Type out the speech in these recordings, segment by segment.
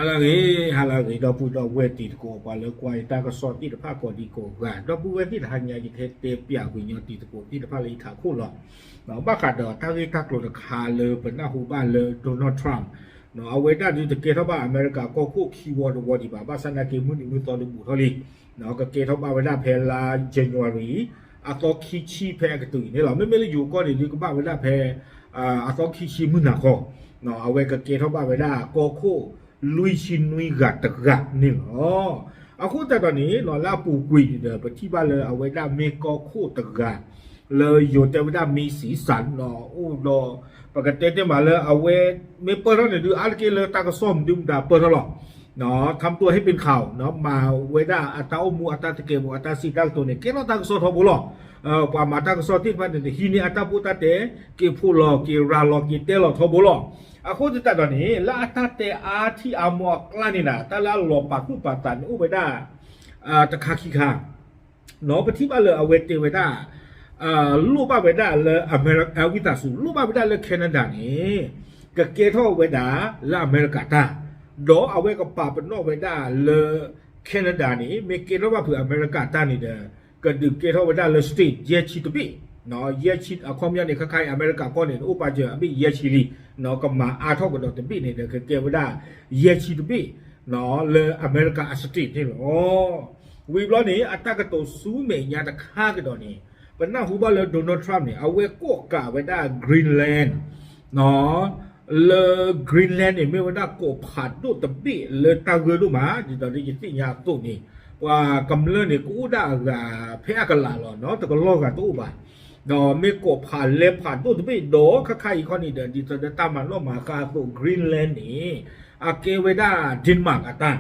ဟါလၢအဂ့ၤ, ဟါလၢအဂ့ၤ ဒီပုၢ်ဒီဝဲၢ်တံၤသကိး ပှၤလၢကွၢ်ယတၢ်ကစီၣ်သ့ၣ်တဖၣ်ကိးဒံကိးဂၤ, ဒီပုၢ်ဝဲၢ်သ့ၣ်တဟါညါ ယကဟဲတဲပၠးကွံာ်ညီတံၤသကိးသ့ၣ်တဖၣ်လၢယထးခိၣ်လီၤ. ဘၣ်ဃးဒီးတၢ်ဂ့ၢ်တၢ်ကျိၤတခါလၢပနၢ်ဟူဘၣ်လၢ Donald Trump အဝဲဒၣ်ဒုးတကဲထီၣ်ဘၣ်အမဲရကၤကီၢ်ခိၣ်ခံဝီတဝီဒံးဘၣ်, ဘၣ်ဆၣ်နာ်က့မုၢ်နံၤမုၢ်သီဒုးဘူးထီၣ်လံ, ကကဲထီၣ်ဘၣ်ဝဲဒၣ်ဖဲလါ January အသီခံဆံဖဲအကတၢၢ်အံၤန့ၣ်လီၤ. မ့မ့ၢ်လၢယိၤကီၢ်န့ၣ်ဒုးကဘၣ်ဝဲဒၣ်ဖဲ အသီခံဆံမုၢ်နၤခီ, အဝဲကကဲထီၣ်ဘၣ်ဝဲဒၣ်ကီၢ်ခိၣ် လွံၢ်ဆံနွံဂၤတဂၤန့ၣ်လီၤ. အဃိသတးဒီးန့ၣ် လၢအပူၤကွံာ်န့ၣ်ဒီး ပထံၣ်ဘၣ်လၢအဝဲဒၣ်မ့ၢ်ကီၢ်ခိၣ်တဂၤ လၢယိၤတဲဝဲဒၣ်မ့ၢ်စံးစၢ် အိၣ်ဒီး ပကတဲတဲမးလၢအဝဲ မ့ၢ်ပၢၢ်ထီၣ်န့ၣ်ဒုး အါတက့ၢ်လၢတၢ်ကစီၣ်မနုၤမတၤပၢၢ်ထီၣ်လီၤ. ထါမတိၢ်ဟ့ၣ်ပ့ၤခးအီၤ မၤဝဲဒၣ်အတၢ်အိၣ်မူအတၢ်သကဲးပဝး အတၢ်စံးတၢ်ကတိၤန့ၣ် ကဲထီၣ်တၢ်ကစီၣ်ထီဘိလီၤ. ပှၤမၤတၢ်ကစီၣ်သ့ၣ်တဖၣ်န့ၣ် ဟံးန့ၢ်အတၢ်ပိၢ်တၢ်တဲ က့ၤဖိးလီၤက့ၤရၤလီၤက့ၤတဲလီၤထီဘိလီၤ. အဃိသတးဒီးန့ၣ် လၢအတၢ်တဲအါထံၣ်အါမီၢ်အကျါန့ၣ်ဒီး တၢ်လၢအလီၤပာ်သူၣ်ပာ်သးန့ၣ်အိၣ်ဝဲဒၣ် တခါခံခါ ပထံၣ်ဘၣ်လၢအဝဲတဲဝဲဒၣ် လိၣ်ဘၣ်ဝဲဒၣ်လၢ ဝံသးစူၤ လိၣ်ဘၣ်ဝဲဒၣ်လၢ Canada န့ၣ် ကကဲထီၣ်ဝဲဒၣ်လၢအမဲရကၤတၢ်, ဒီးအဝဲကပာ်ပနီၣ်ဝဲဒၣ်လၢ Canada န့ၣ် မ့ၢ်ကဲထီၣ်ဘၣ်ဖုးအမဲရကၤတၢ်န့ၣ်ဒီး ကဒုးကဲထီၣ်ဝဲဒၣ်လၢ state ယဲၢ်ဆံတဘ့ၣ်, ယဲၢ်ဆံ အခီပညီန့ၣ် ခဲခါအံၤ အမဲရကၤကီၢ်န့ၣ် အိၣ်ပာ်စၢၤအဘ့ၣ်ယဲၢ်ဆံလံ, ကမၤအါထီၣ်ကဒီးတဘ့ၣ်န့ၣ်ဒီး ကကဲဝဲဒၣ် ယဲၢ်ဆံတဘ့ၣ် လၢအမဲရကၤအ state န့ၣ်လီၤ. ဝံၤဘျီန့ၣ် အတၢ်ကတိၤဆူမဲာ်ညါတခါကဒီးန့ၣ် ပနၢ်ဟူဘၣ်လၢ Donald Trump န့ၣ် အဝဲကိးကးဝဲဒၣ် Greenland လၢ Greenland န့ၣ် မ့ၢ်ဝဲဒၣ်ကိးဖးဒိၣ်တဘ့ၣ်လၢတၢ်ဂၢၢ်ဒိၣ်မး, ဒ်သိးဒီးယသ့ၣ်ညါအသိးန့ၣ် ပှၤကမျၢၢ်န့ၣ် ကအိၣ်ဒၣ်အဂၤဖဲအကလးလီၤ, တကလီၢ်ဂၤတအိၣ်ဘၣ်. ဒီးမ့ၢ်ကိးဖးလဲဖးဒိၣ်တဘ့ၣ်ဒီး ခဲခါအံၤခီန့ၣ်ဒီး ဒ်သိးဒီးတၢ်မၤနီၣ်မၤဃါအသိး Greenland န့ၣ် အကဲဝဲဒၣ် Denmark အတၢ်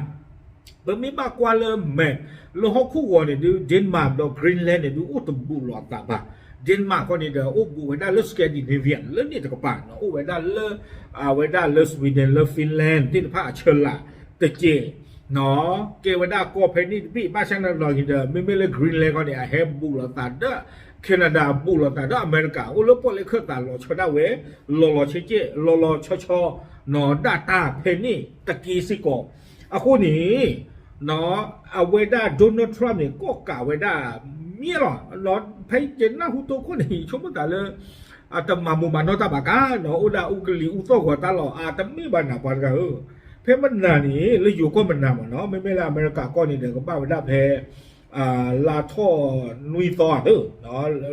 ပမ့ၢ်ဘၣ်ကွၢ်လၢ map လၢဟီၣ်ခိၣ်ဂီၤန့ၣ်ဒုး Denmark ဒီး Greenland န့ၣ်ဒုး အိၣ်တဘူးလိာ်အသးဘၣ်. Denmark ခီန့ၣ်ဒီး အိၣ်ဘူးဝဲဒၣ်လၢ Scandinavia လၢန့ၣ်တကပၤန့ၣ် အိၣ်ဝဲဒၣ်လၢ အဝဲဒၣ်လၢ Sweden လၢ Finland သ့ၣ်တဖၣ်အဆၢလးတက့ၢ် ကဲဝဲဒၣ်ကီၢ်ဖဲန့ၣ်တဘ့ၣ် ဘၣ်ဆၣ်န့ၣ်ဒီးန့ၣ်ဒီး မ့မ့ၢ်လၢ Greenland ခီန့ၣ် အဟဲဘူးလိာ်သးဒီး Canada ဘူးလိာ်သးဒီးအမဲရကၤ အိၣ်လၢပီၣ်လဲၣ်ခၢၣ်သးလီၤဆီဒၣ်ဝဲ လီၤလီၤဆဲးဆဲး လီၤလီၤဆီဆီ ဒၣ်တၢ်ဖဲန့ၣ်တက့ၢ်စ့ၢ်ကီး. အဃိန့ၣ် အဝဲဒၣ် Donald Trump န့ၣ် ကိးကးဝဲဒၣ် မ့ၢ်လီၤ ဖဲယနၢ်ဟူတိခိၣ်န့ၣ် ယဆိကမိၣ်သးလၢ အတမၤမူးမၤနီၣ်တၢ်ဘၣ်ကါနီၤ အိၣ်ဒၣ်အူကလံၤအူသီၣ်ဂီၤတၢ်လီၤ အတမ့ၢ်ဘၣ်နၤပှၤတဂၤဧၢ, ဖဲမနၤန့ၣ် လၢယိၤကီၢ်မနၤမ့ၢ်နီၤ မ့မ့ၢ်လၢအမဲရကၤကီၢ်န့ၣ်ဒီး ကဘၣ်ဝဲဒၣ်ဖဲ လါထီၣ်နွံသီဧါ,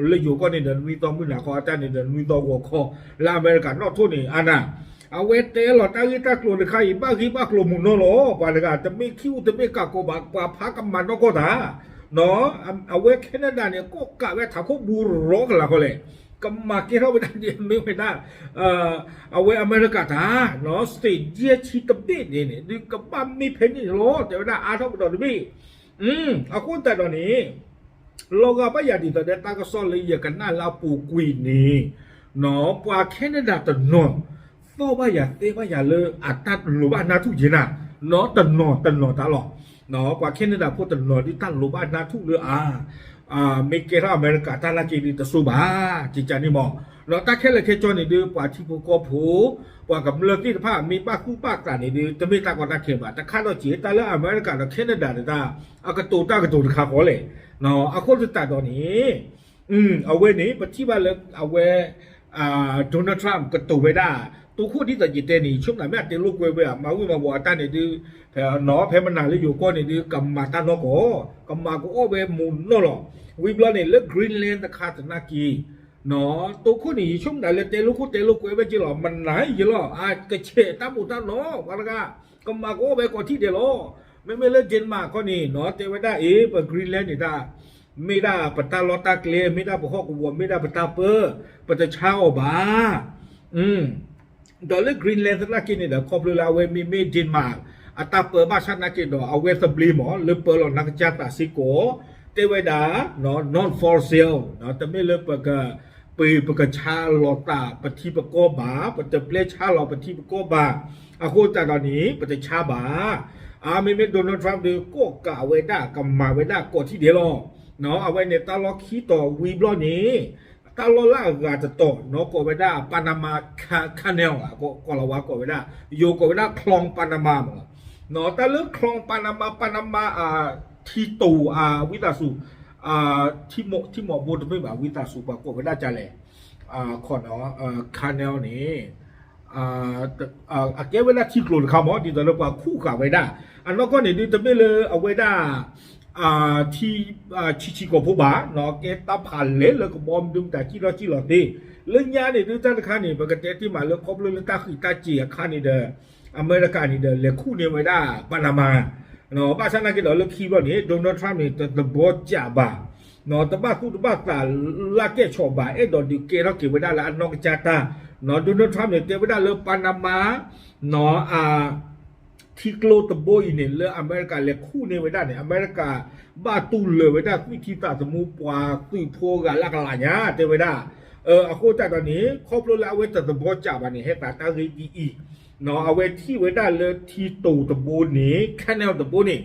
လၢယိၤကီၢ်န့ၣ်ဒီးနွံသီမုၢ်နၤခီ အတၢ်န့ၣ်ဒီးနွံသီဂီၤခီ, လၢအမဲရကၤနီၣ်ထိၣ်န့ၣ် အါနၤ အဝဲတဲလီၤတၢ်ဂ့ၢ်တၢ်ကျိၤတခါအံၤ ဘၣ်ဂ့ၢ်ဘၣ်ကျိၤမုာ်နီၢ်လီၤ ပှၤတဂၤ တမ့ၢ်ခံအူတမ့ၢ်ကးကိးဘၣ် ပှၤဖးကမၤနီၣ်ကီၢ်တၢ် အဝဲ Canada န့ၣ် ကိးကးဝဲထးခိၣ်ဘူးရီကလးခီလဲၣ်, ကမၤကဲထီၣ်ဝဲဒၣ်ဒ်မ့ၢ်ဝဲဒၣ် အဝဲအမဲရကၤတၢ် state ယဲၢ်ဆံတဘ့ၣ်န့ၣ်န့ၣ် ဒုးကဘၣ်မ့ၢ်ဖဲန့ၣ်လီၤ တဲဝဲဒၣ်အါထီၣ်ကဒီးတဘ့ၣ်. အဃိသတးဒီးန့ၣ် လီၤဂာ်ဘၣ်ယၤဒ်သိးဒီးတၢ်ကစီၣ်လၢယကနၣ်လၢအပူၤကွံာ်န့ၣ် ပှၤ Canada တနီၤ သီၣ်ဘၣ်ယၤသဲဘၣ်ယၤလၢအတၢ်လိၤဘၣ်နၢ်ထူၣ်က့ၤနၤ, တနီၤတနီၤတၢ်လီၤ. ပှၤ Canada ဖိတနီၤဒ်တၢ်လိၤဘၣ်နၢ်ထူၣ်လၢအါ မ့ၢ်ကဲထီၣ်အမဲရကၤတၢ်နာ်က့ဒ်တစိၤဘၣ် ကကန့ၣ်မး, တၢ်ခဲလၢာ်ခဲဆ့န့ၣ်ဒုး ပှၤထံဖိကီၢ်ဖိ ပှၤကမျၢၢ်သ့ၣ်တဖၣ် မ့ၢ်ဘၣ်သူၣ်ဘၣ်သးန့ၣ်ဒုး တမ့ၢ်တၢ်ကီတၢ်ခဲဘၣ်. တခါဒီးက့ၤ တၢ်လၢအမဲရကၤဒီး Canada တၢ် အကတိၤတၢ်ကတိၤတခါဃီလဲၣ်. အဃိသတးဒီးန့ၣ် အဝဲန့ၣ် ပထံၣ်ဘၣ်လၢအဝဲ Donald Trump ကတိၤဝဲဒၣ် တိခိၣ်ဒ်သိးယတဲန့ၣ် ယဆိကမိၣ်မ့ၢ်အတဲလိာ်ကွဲဝဲ မၤဝံၤမၤဝီၤအတၢ်န့ၣ်ဒုး ဖဲမနၤလၢယိၤကီၢ်န့ၣ်ဒုး ကမၤတၢ်နီၢ်ကီၢ် ကမၤကအီၣ်ဝဲမူးနီၢ်လီၤ. ဝံၤဘျီန့ၣ် လၢ Greenland တခါသနာ်က့ တိခိၣ်န့ၣ် ယဆိကမိၣ်ဒၣ်လၢတဲလိာ်ခိၣ်တဲလိာ်ကွဲဝဲက့လီၤ မနၤယ့လီၤ အကဆဲးတၢ်မူးတၢ်နီၢ် ပှၤတဂၤ ကမၤကအီၣ်ဝဲကိးထံၣ်ဒဲးလီၤ. မ့မ့ၢ်လၢ Denmark ခီန့ၣ် တဲဝဲဒၣ်အ့ ပ Greenland န့ၣ်ဒၣ် မ့ၢ်ဒၣ်ပတၢ်လီၢ်တၢ်ကျဲ မ့ၢ်ဒၣ်ပဟီၣ်ကဝီၤ မ့ၢ်ဒၣ်ပတၢ်ပၢ ပတဆါအီၤဘၣ် ဒီးလၢ Greenland သနာ်က့န့ၣ်ဒီး ခီဖျိလၢအဝဲမ့မ့ၢ် Denmark အတၢ်ပၢဘၣ်ဆၣ်သနာ်က့ဒီး အဝဲသဘျ့မး လၢပၢလီၤနါကစၢ်သးစ့ၢ်ကီး တဲဝဲဒၣ် not for sale တမ့ၢ်လၢပက ပ ပကဆါလီၤသးပထံပကီၢ်ဘၣ်, ပတပျဲဆါလီၤပထံပကီၢ်ဘၣ်, အဃိသတးဒီးန့ၣ် ပတဆါဘၣ်. အမ့မ့ၢ် Donald Trump ဒုးကိးကးဝဲဒၣ် ကမၤဝဲဒၣ်ကိးထံၣ်ဒဲးလီၤ. အဝဲန့ၣ်တၢ်လီၢ်ခံတီၤဝံၤဘျီန့ၣ် တၢ်လီၢ်လၢအဂၤတတီၤ ကိးဝဲဒၣ် Panama Canal ကိးလီၤဝါကိးဝဲဒၣ် ယိၤကိးဝဲဒၣ် ချောင်း Panama မး တၢ်လၢ Panama Panama ထံတိၤ အဝံသးစူၤ ထံမီၢ်ဘိတမ့ၢ်ဘၣ် ဝံသးစူၤပှၤကိးဝဲဒၣ်ကလဲၣ် canal န့ၣ် အကဲဝဲဒၣ်ထံကျိၤတခါမး ဒ်သိးလၢပှၤခူၣ်ဃာ်ဝဲဒၣ် အနီၢ်ကီၢ်န့ၣ်ဒုးတမ့ၢ်လၢအဝဲဒၣ် ထံ ဆံးဆံးကိာ်ဖိဘၣ် ကဲတၢ်ဖးလဲၢ်လၢကဘီမနုၤမတၤစံၣ်ထီၣ်စံၣ်လီၤသ့ လၢညါန့ၣ်ဒုးတၢ်တခါန့ၣ် ပကတဲတ့ၢ်မးလၢခီဖျိလၢတၢ်ဃံးတၢ်စ့ၤအခါန့ၣ်ဒီး အမဲရကၤန့ၣ်ဒီး လဲၤခူၣ်န့ၢ်ဝဲဒၣ် Panama ဘၣ်ဆၣ်နာ်က့ဒီးလၢခံဘျီန့ၣ် Donald Trump န့ၣ် တသဘီကးဘၣ် တဘၣ်သူၣ်တဘၣ်သးလၢကဲၣ်ဆိးဘၣ် အဲၣ်ဒိးဒုးကဲထီၣ်က့ၤဝဲဒၣ်လၢအနီၢ်ကစၢ်တၢ် Donald Trump န့ၣ် တဲဝဲဒၣ်လၢ Panama ထံကျိတဘိအံၤန့ၣ် လၢအမဲရကၤလဲၤခူၣ်န့ၢ်ဝဲဒၣ်န့ၣ် အမဲရကၤ ဘၣ်တူၢ်လၢာ်ဝဲဒၣ်သွံၣ်ထံသးသမူပှၤသုးဖိဂၤလၢကလးညါ တဲဝဲဒၣ် အဃိသတးဒီးန့ၣ် ခီဖျိလၢအဝဲတသဘီကးဘၣ်န့ၣ် ဟဲသးတၢ်ဂ့ၢ်ဒ်အံၤ အဝဲထံၣ်ဝဲဒၣ်လၢထံတိၤတဘိန့ၣ် canal တဘိန့ၣ်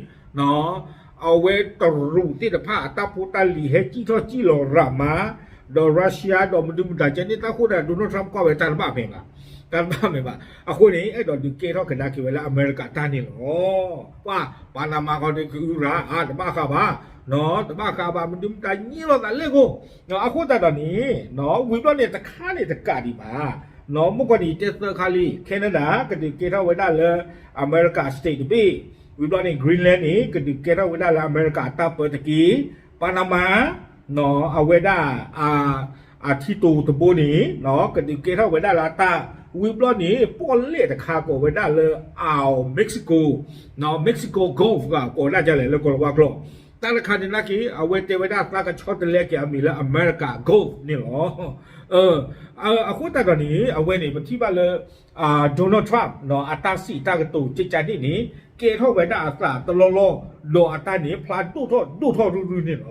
အဝဲတရူးသ့ၣ်တဖၣ်အတၢ်ဖိတၢ်လံၤဟဲစံၣ်ထီၣ်စံၣ်လီၤရးမး ဒီး Russia ဒီးမနုၤမတၤကဲန့ၣ် တၢ်ဃိဒီး Donald Trump ကွၢ်ဝဲတၢ်တဘၣ်မဲာ်ဘၣ် တၢ်တဘၣ်မဲာ်ဘၣ် အဃိန့ၣ် အဲၣ်ဒိးဒုးကဲထီၣ်ကဒါက့ၤဝဲလၢအမဲရကၤတၢ်န့ၣ်လီၤ ပှၤ Panama ဃီဒီးကအုရၤ တဘၣ်ဃးဘၣ် တဘၣ်ဃးဘၣ် မနုၤမတၤညံလိာ်သးလဲၣ်ကိၣ် အဃိသတးဒီးန့ၣ် ဝံၤဘျီန့ၣ်တခါန့ၣ်တကးဒံးဘၣ် မုၢ်ကီၢ်န့ၣ်တဲသၢခါလံ Canada ကဒုးကဲထီၣ်ဝဲဒၣ်လၢ အမဲရကၤ state တဘ့ၣ် ဝံၤဘျီန့ၣ် Greenland န့ၣ် ကဒုးကဲထီၣ်ဝဲဒၣ်လၢအမဲရကၤအတၢ်ပၢတက့ၢ် Panama အဝဲဒၣ် အထံတိၤတဘိန့ၣ် ကဒုးကဲထီၣ်ဝဲဒၣ်လၢအတၢ် ဝံၤဘျီန့ၣ် ပီၣ်လဲၣ်တခါကိးဝဲဒၣ်လၢ အ Mexico Mexico Gulf ကိးဝဲဒၣ်ဒ်လဲၣ်လၢကီၢ်လၤဝါကျိာ် တၢ်တခါန့ၣ်နာ်က့ အဝဲတဲဝဲဒၣ်သးကဆီတလဲက့ၤအမံၤလၢ America Gulf န့ၣ်လီၤ. အဃိသတးဒီးန့ၣ် အဝဲန့ၣ် ပထံၣ်ဘၣ်လၢ Donald Trump အတၢ်စံးတၢ်ကတိၤကကန့ၣ်န့ၣ် ကဲထီၣ်ဝဲဒၣ်အသးတလီၢ်လီၢ် ဒီးအတၢ်န့ၣ် ဖျါဒိၣ်ထီၣ်ဒိၣ်ထီၣ်ရုၢ်ရုၢ်န့ၣ်လီ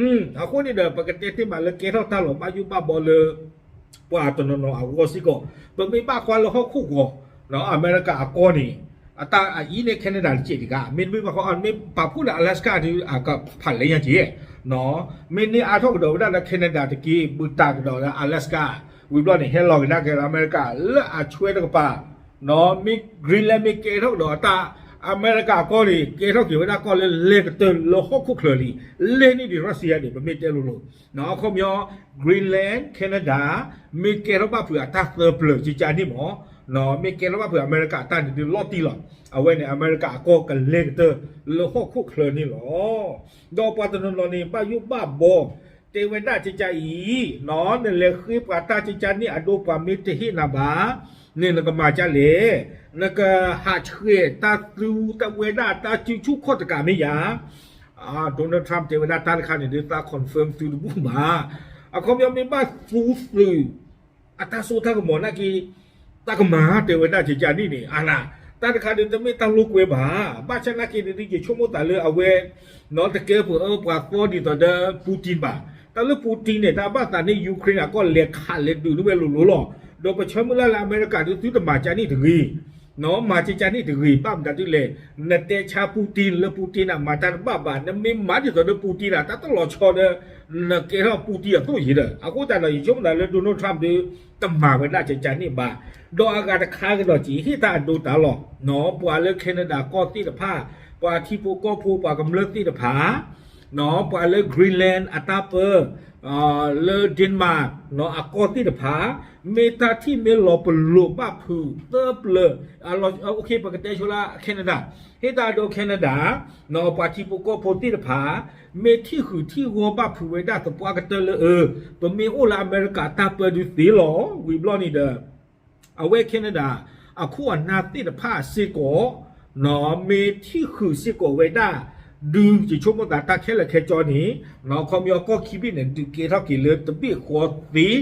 ၤ. အဃိန့ၣ်ဒီး ပကတဲတ့ၢ်မးလၢကဲထီၣ်တၢ်လီၤဘၣ်ယိၣ်ဘၣ်ဘီလၢ ပှၤတနီၤနီၤအဂီၢ်စ့ၢ်ကီး ပမ့ၢ်ဘၣ်ကွၢ်လၢဟီၣ်ခိၣ်ဂီၤ အမဲရကၤအကီၢ်န့ၣ် အတၢ်အအံၤန့ၣ် Canada တကဲးတဂၤ မ့တမ့ၢ်ဘၣ်ဃီ မ့ၢ်ပာ်ဖှိၣ်လၢ Alaska ဒုး အကဖးလဲၢ်ညါက့ၤ မ့ၢ်န့ၢ်အါထီၣ်ကဒီးဝဲဒၣ်လၢ Canada တက့ၢ် ဘူးတၢ်ကဒီးလၢ Alaska ဝံၤဘျီန့ၣ် ဟဲလီၤကဒါက့ၤလၢအမဲရကၤလၢအဆွဲတကပၤ မ့ၢ် Greenland မ့ၢ်ကဲထီၣ်ကဒီးအတၢ် အမဲရကၤအကီၢ်န့ၣ် ကဲထီၣ်က့ၤဝဲဒၣ်ကီၢ်လၢလဲၤကတၢၢ်လၢဟီၣ်ခိၣ်ချၢလံ လဲၤန့ၢ်ဒံး Russia န့ၣ် ပမ့ၢ်တဲလိၤလိၤ အခီပညီ Greenland Canada မ့ၢ်ကဲထီၣ်ဘၣ်ဖုးအတၢ်သၢပျၢၤကကန့ၣ်မး မ့ၢ်ကဲထီၣ်ဘၣ်ဖုးအမဲရကၤအတၢ်န့ၣ်ဒုးလီၤတံၢ်လီၤ အဝဲန့ၣ် အမဲရကၤအကီၢ်ကလဲၤကတၢၢ်လၢဟီၣ်ခိၣ်ချၢန့ၣ်လီၤ. ဒီးပှၤတနီၤနီၤန့ၣ် ဘၣ်ယိၣ်ဘၣ်ဘီ တဲဝဲဒၣ်ကကအံၤ နလဲၤဃ့ပှၤတၢ်ကကန့ၣ်အဒိ ပှၤမ့ၢ်တဟ့ၣ်နၤဘၣ် န့ၣ်နကမၤဒ်လဲၣ် နကဟးဆှဲးတၢ်သူတၢ်ဝဲဒၣ်တၢ်စုဆူၣ်ခီၣ်တကးမ့ၢ်ယၤ Donald Trump တဲဝဲဒၣ်တၢ်တခါန့ၣ်ဒုး သး confirm သုတဘူၣ်ဘၣ်. အခီပညီမ့ၢ်ဘၣ်သူသုး အတၢ်စိတၢ်ကမီၤနာ်က့ တၢ်ကမၤတဲဝဲဒၣ်ကကန့ၣ်န့ၣ် အနၢ် တၢ်တခါဒုးတမ့ၢ်တၢ်လိာ်ကွဲဘၣ်. ဘၣ်ဆၣ်နာ်က့ဒုး ယဆိကမိၣ်သးလၢအဝဲ တကဲပှၤအၢပှၤသီဒ်သိးဒီး Putin ဘၣ်. တၢ်လၢ Putin န့ၣ် တၢ်ဘၣ်သးန့ၣ် Ukraine အကီၢ်လဲၤခးလဲၤဒုးန့ၢ်ဝဲလိၤလိၤလီၤ. ဒီးပဆၢမုၢ်လၢ်လၢအမဲရကၤဒုး သုတမၤကကန့ၣ်တဂ့ၤ မၤကကန့ၣ်တဂ့ၤ ဘၣ်မတၤဒ်လဲၣ် နတဲဆါ Putin လၢ Putin န့ၣ် မၤတၢ်တဘၣ်ဘၣ် နမ့ၢ်မၤဒ်သိးဒီး Putin န့ၣ် တၢ်တလီၤဆီဒီး နကဲထီၣ် Putin အသိးယံၤဒီး အဃိသတးဒီး ယဆိကမိၣ်သးလၢ Donald Trump ဒုး တမၤဝဲဒၣ်ကကန့ၣ်ဘၣ်. ဒီးအဂၤတခါကဒီးက့ၤ ဟ့ၣ်တၢ်အဒိတၢ်လီၤ ပှၤလၢ Canada ကီၢ်သ့ၣ်တဖၣ် ပှၤထံဖိကီၢ်ဖိ ပှၤကမျၢၢ်သ့ၣ်တဖၣ် ပှၤလၢ Greenland အတၢ်ပၢ လၢ Denmark အကီၢ်သ့ၣ်တဖၣ် မ့ၢ်တၢ်ထံၣ်မ့ၢ်လီၤပလိာ်ဘၣ်ဖုးသၢပျၢၤ ပကတဲဆိလၢ Canada ဟ့ၣ်တၢ်အဒိ Canada ပှၤထံဖိကီၢ်ဖိသ့ၣ်တဖၣ် မ့ၢ်ထံၣ်ဃုာ်ထံၣ်ဂီၤဘၣ်ဖုးဝဲဒၣ်သပှၢ်ကတၢၢ်လၢအၢ ပမ့ၢ်အိၣ်လၢအမဲရကၤတၢ်ပၢဒုးသ့လီၤ. ဝံၤဘျီန့ၣ်ဒီး အဝဲ Canada အခိၣ်အနၢ်သ့ၣ်တဖၣ်စ့ၢ်ကီး မ့ၢ်ထံၣ်ဃုာ်စ့ၢ်ကီးဝဲဒၣ် ဒုးယဆိကမိၣ်သးတၢ်ခဲလၢာ်ခဲဆ့န့ၣ် ခီပညီကီၢ်ခံဘ့ၣ်န့ၣ် ဒုးကဲထီၣ်က့ၤလၢတဘ့ၣ်ဃီသ့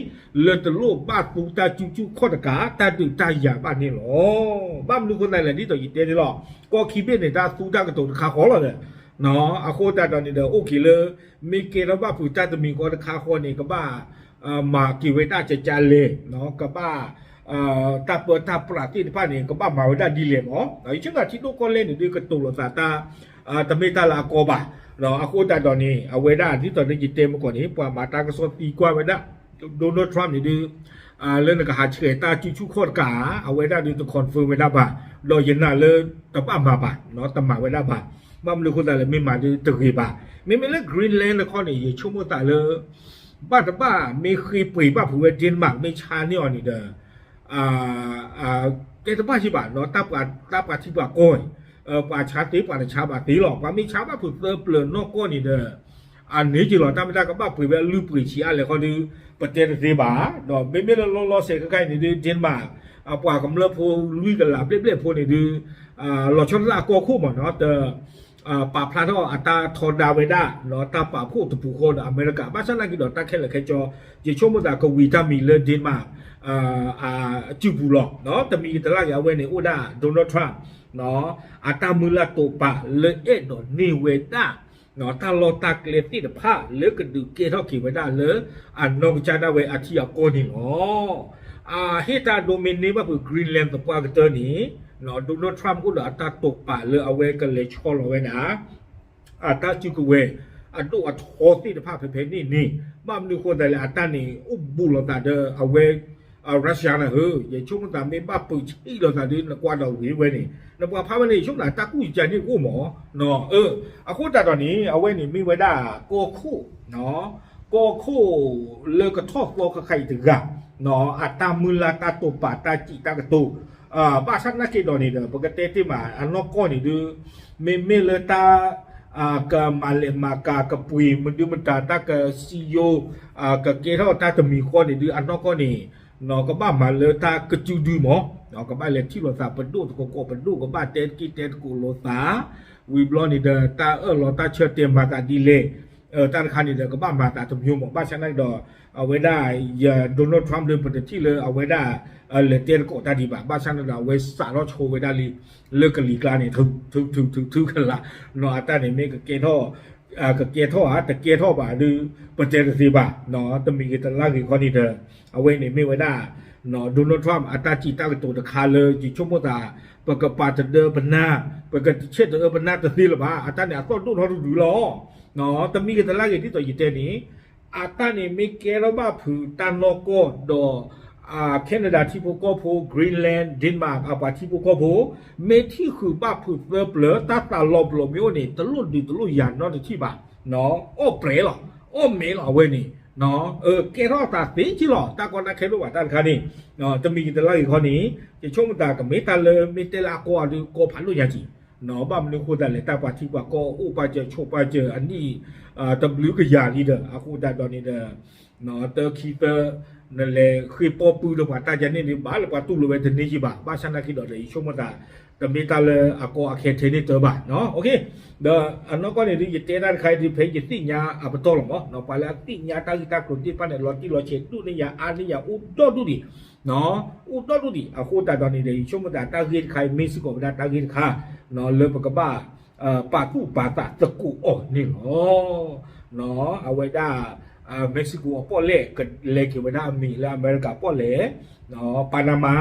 လၢတလိၣ်ဘၣ်သူတၢ်စုဆူၣ်ခီၣ်တကး တၢ်ဒုးတၢ်ယၤဘၣ်န့ၣ်လီၤ. ဘၣ်မနုၤအဃိသတးလဲၣ် ဒ်သိးယတဲန့ၣ်လီၤ. ကီၢ်ခံဘ့ၣ်န့ၣ် တၢ်သူတၢ်ကတိၤတခါဃီလီၤဒီး အဃိသတးဒီးန့ၣ်ဒီး အိၣ်က့ၤလၢ မ့ၢ်ကဲထီၣ်ဘၣ်ဖုးတၢ်တမံၤဃီတခါဃီန့ၣ် ကဘၣ် မၤက့ၤဝဲဒၣ်ကကလဲၣ် ကဘၣ် တၢ်ပၢတၢ်ပြးသ့ၣ်တဖၣ်န့ၣ် ကဘၣ်မၤဝဲဒၣ်ဒ်လဲၣ်မး ယဆိကမိၣ်ထံဒိၣ်ကီၢ်လဲၢ်န့ၣ်ဒုး ကတိၤလိာ်သးတၢ် တမ့ၢ်တၢ်လၢအကီဘၣ်. အဃိသတးဒီးန့ၣ် အဝဲဒၣ်ဒ်သိးလၢယတဲမုၢ်ကီၢ်န့ၣ် ပှၤမၤတၢ်ကစီၣ်သံကွၢ်ဝဲဒၣ် Donald Trump န့ၣ်ဒုး လၢနကဟးဆှဲးတၢ်စုဆူၣ်ခီၣ်တကး အဝဲဒၣ်ဒုးတ confirm ဝဲဒၣ်ဘၣ်, ဒီးယနာ်လၢတဘၣ်မၤဘၣ်, တမၤဝဲဒၣ်ဘၣ်. ဘၣ်မနုၤအဃိသတးလဲၣ် မ့ၢ်မၤဒုးတဂ့ၤဘၣ်. မ့မ့ၢ်လၢ Greenland တခီန့ၣ် ယဆိကမိၣ်သးလၢ ဘၣ်တဘၣ်မ့ၢ်ဃ့ပှ့ၤဘၣ်ဖုးဝဲ Denmark မ့ၢ်ဆါန့ၢ်အီၤန့ၣ်ဒီး တဲတဘၣ်စ့ၢ်ဘၣ် တၢ်ပှၤထံပှၤကီၢ်န့ၣ် ပှၤဆါသ့ပှၤတဆါဘၣ်သ့လီၤ. ပှၤမ့ၢ်ဆါဘၣ်ဖုးသၢပျၢၤနီၢ်ကီၢ်န့ၣ်ဒီး အန့ၣ်က့ၤလီၤ တၢ်မ့ၢ်တၢ်ကဘၣ်ပှ့ၤဝဲအလုၢ်ပှ့ၤဆံးအါလဲၣ်ဃီဒုး ပတဲတသ့ဘၣ်. ဒီးမ့မ့ၢ်လၢလီၤလီၤဆဲးခဲခါအံၤန့ၣ်ဒုး Denmark ပှၤကမျၢၢ်ဖိလွံၢ်ကလးဘျဲၣ်ဘျဲၣ်ဖိန့ၣ်ဒုး လီၤဆီဒၣ်တၢ်အကီၢ်ခိၣ်မးနီၤ တ ပာ်ဖျါထီၣ်အတၢ်ထီဒါဝဲဒၣ် တၢ်ပာ်ဖှိၣ်တပူၤဃီဒီးအမဲရကၤ ဘၣ်ဆၣ်သနာ်က့ဒီးတၢ်ခဲလၢာ်ခဲဆ့ ယဆိကမိၣ်သးကဝံၤတၢ်မံၤလၢ Denmark အစုပူၤလီၤ. တမံၤတလါက့ၤအဝဲန့ၣ် အိၣ်ဝဲဒၣ် Donald Trump အတၢ်မုၢ်လၢ်တိာ်ပာ်လၢအဲၣ်ဒိးန့ၢ်ဝဲဒၣ် တၢ်လီၢ်တၢ်ကျဲသ့ၣ်တဖၣ်လၢကဒုးကဲထီၣ်က့ၤဝဲဒၣ်လၢအနီၢ်ကစၢ်ဒၣ်ဝဲအထံအကီၢ်န့ၣ်လီၤ. အဟ့ၣ်တၢ်ဒိမ့ၢ်န့ၢ်ဘၣ်ဖုး Greenland သပှၢ်ကတၢၢ်န့ၣ် Donald Trump အိၣ်ဒီးအတၢ်တိာ်ပာ်လၢအဝဲကလဲၤဆီလီၤဝဲဒၣ် အတၢ်စုကဝဲၤ အဒိၣ်အထီသ့ၣ်တဖၣ်ဖဲဖဲန့ၣ်န့ၣ် ဘၣ်မနုၤအဃိသတးလဲၣ် အတၢ်န့ၣ်အိၣ်ဘူးလိာ်သးဒီးအဝဲ Russia န့ၣ်ဧၢ, ယဆိကမိၣ်သးမ့ၢ်ဘၣ်ပၢဆံးလိာ်သးဒီး နကွၢ်ဒီးဂ့ၤဝဲန့ၣ် နပှၤဖးဝဲန့ၣ် ယဆိကမိၣ်သးတၢ်ကူၣ်ယကန့ၣ်ကအိၣ်မး, အဃိသတးဒီးန့ၣ် အဝဲန့ၣ်မ့ၢ်ဝဲဒၣ်ကီၢ်ခိၣ် ကီၢ်ခိၣ်လၢကထီၣ်သီခဲခါအံၤတဂၤ အတၢ်မုၢ်လၢ်တၢ်တိာ်ပာ်တၢ်စံးတၢ်ကတိၤ ဘၣ်ဆၣ်သနာ်က့ဒီးန့ၣ်ဒီး ပကတဲတ့ၢ်မး အနီၢ်ကီၢ်န့ၣ်ဒုး မ့မ့ၢ်လၢတၢ် ကမၤလဲၣ်မၤကၤကပှ့ၤမဒုမတၤ တၢ်ကစံယိ ကကဲထီၣ်တၢ်တမံၤဃီန့ၣ်ဒုး အနီၢ်ကီၢ်န့ၣ် ကဘၣ်မၤလၢတၢ်ကစုဒုမး, ကဘၣ်လဲၤထံၣ်လိာ်သးပဒိၣ်တကီးကီး ပဒိၣ်ကဘၣ်တဲတက့ၢ်တဲသကိးလိာ်သး, ဝံၤဘျီန့ၣ်ဒီး တၢ်အၢၣ်လီၤတၢ်ဆၢတဲာ်မၤသးဒ်လဲၣ် တၢ်တခါန့ၣ်ဒီး ကဘၣ်မၤသးတမျိုးမး ဘၣ်ဆၣ်သနာ်က့ဒီး အဝဲဒၣ် ယ Donald Trump ဒီး ပတထံၣ်လၢအဝဲဒၣ် လဲၤတဲသကိးတၢ်ဒံးဘၣ်, ဘၣ်ဆၣ်သနာ်က့ဒီး အဝဲစးထီၣ်ဆိဝဲဒၣ်လံ လၢကလံၤကျါန့ၣ် ထုထုထုထုကလး, အတၢ်န့ၣ်မ့ၢ်ကကဲထီၣ် ကကဲထီၣ်ဧါ တကဲထီၣ်ဘၣ်ဒီး ပတဲတသ့ဘၣ်, တမံၤဂ့ၤတလါဂ့ၤခီန့ၣ်ဒီး အဝဲန့ၣ်မ့ၢ်ဝဲဒၣ် Donald Trump အတၢ်စံးတၢ်ကတိၤတခါလၢ ယဆိကမိၣ်သး ပကပာ်တဒၢပနၢ် ပကဆဲးတအၢပနၢ်တသ့လၢၤဘၣ်, အတၢ်န့ၣ်အသီၣ်ဒိၣ်ထီၣ်တဒုလီၤ. တမံၤဂ့ၤတလါဂ့ၤဒ်သိးယတဲန့ၣ် အတၢ်န့ၣ်မ့ၢ်ကဲထီၣ်ဘၣ်ဖုးတၢ်နီၢ်ကီၢ်ဒီး Canada ထံဖိကီၢ်ဖိ Greenland Denmark အပှၤထံဖိကီၢ်ဖိ မ့ၢ်ထံၣ်ဃုာ်ဘၣ်ဖုးသၢပျၢၤ တၢ်သးလီၤပလိာ်မ့ၢ်အိၣ်န့ၣ် တလိၣ်ဒုးတလိၣ်ယၤနီတထံၣ်ဘၣ်, အီၣ်ပြဲးလီၤ အီၣ်မဲာ်လီၤအဝဲန့ၣ် ကဲထီၣ်သးသ့က့လီၤ တၢ်ကီတၢ်ခဲဒိၣ်ဘၣ်တၢ်တခါန့ၣ် တမံၤဂ့ၤတလါဂ့ၤခီန့ၣ် ယဆိကမိၣ်သးကမ့ၢ်တၢ်လၢမ့ၢ်တဲလၢအကီအဒုးကီဖးဒိၣ်ညါက့ၤ ဘၣ်မနုၤအဃိသတးလဲၣ် တၢ်ပှၤထံပှၤကီၢ်အိၣ်ပာ်စၢၤဆိးပာ်စၢၤအနံၣ် တဘျုးကယၤလံဒီး အဃိသတးဒီးန့ၣ်ဒီး တၢခံသၢ နလဲၤဃ့ပီပုၢ်ဒီးပှၤတၢ်ယါန့ၣ်ဒုး ဘၣ်လၢပှၤတူၢ်လိာ်ဝဲတန့ၢ်ယံၤဘၣ်, ဘၣ်ဆၣ်သနာ်က့ဒီး ယဆိကမိၣ်သး တမ့ၢ်တၢ်လၢအကီအခဲထဲန့ၣ်တၢ်ဘၣ်, ဒီးအနီၢ်ကီၢ်န့ၣ်ဒုး ယတဲတၢ်တခါအံၤဒုး ဖဲယသ့ၣ်ညါအပတီၢ်လီၤမး, ပှၤလၢအသ့ၣ်ညါတၢ်ဂ့ၢ်တၢ်ကျိၤသ့ၣ်တဖၣ်န့ၣ် လီၤတံၢ်လီၤဆဲးဒိၣ်န့ၢ်ယၤအါန့ၢ်ယၤအိၣ်ဒီဒူၣ်ဒံး အိၣ်ဒီဒူၣ်ဒံး အဃိသတးဒီးန့ၣ်ဒီး ယဆိကမိၣ်သးတၢ်ဂ့ၢ်တခါအံၤ မ့ၢ်စ့ၢ်ကီးဝဲဒၣ်တၢ်ဂ့ၢ်တခါ လၢပကဘၣ် ပာ်သူၣ်ပာ်သးသကိးအီၤန့ၣ်လီၤ. အဝဲဒၣ် Mexico အပီၣ်လဲၣ်ကလဲၤက့ၤဝဲဒၣ်အမံၤလၢအမဲရကၤပီၣ်လဲၣ်, Panama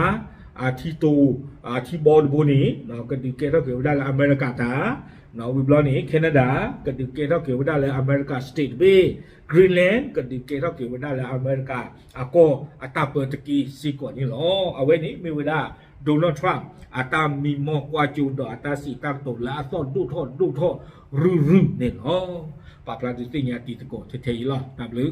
ထံတိၤ ထံဘီတဘိန့ၣ် ကဒုးကဲထီၣ်က့ၤဝဲဒၣ်လၢအမဲရကၤတၢ်, ဝံၤဘျီန့ၣ် Canada ကဒုးကဲထီၣ်က့ၤဝဲဒၣ်လၢအမဲရကၤ state တဘ့ၣ်, Greenland ကဒုးကဲထီၣ်က့ၤဝဲဒၣ်လၢအမဲရကၤအကီၢ်အတၢ်ပၢတက့ၢ်စ့ၢ်ကီးန့ၣ်လီၤ. အဝဲန့ၣ်မ့ၢ်ဝဲဒၣ် Donald Trump အတၢ်မံမီၢ်ကွၢ်ကၠိဒီးအတၢ်စံးတၢ်ကတိၤလၢအသီၣ်ဒိၣ်ထီၣ်ဒိၣ်ထီၣ်ရုၢ်ရုၢ်န့ၣ်လီၤ. ပာ်ဖျါဒုးသ့ၣ်ညါတံၤသကိးထဲထဲအံၤလီၤ. တၢ်ဘျုး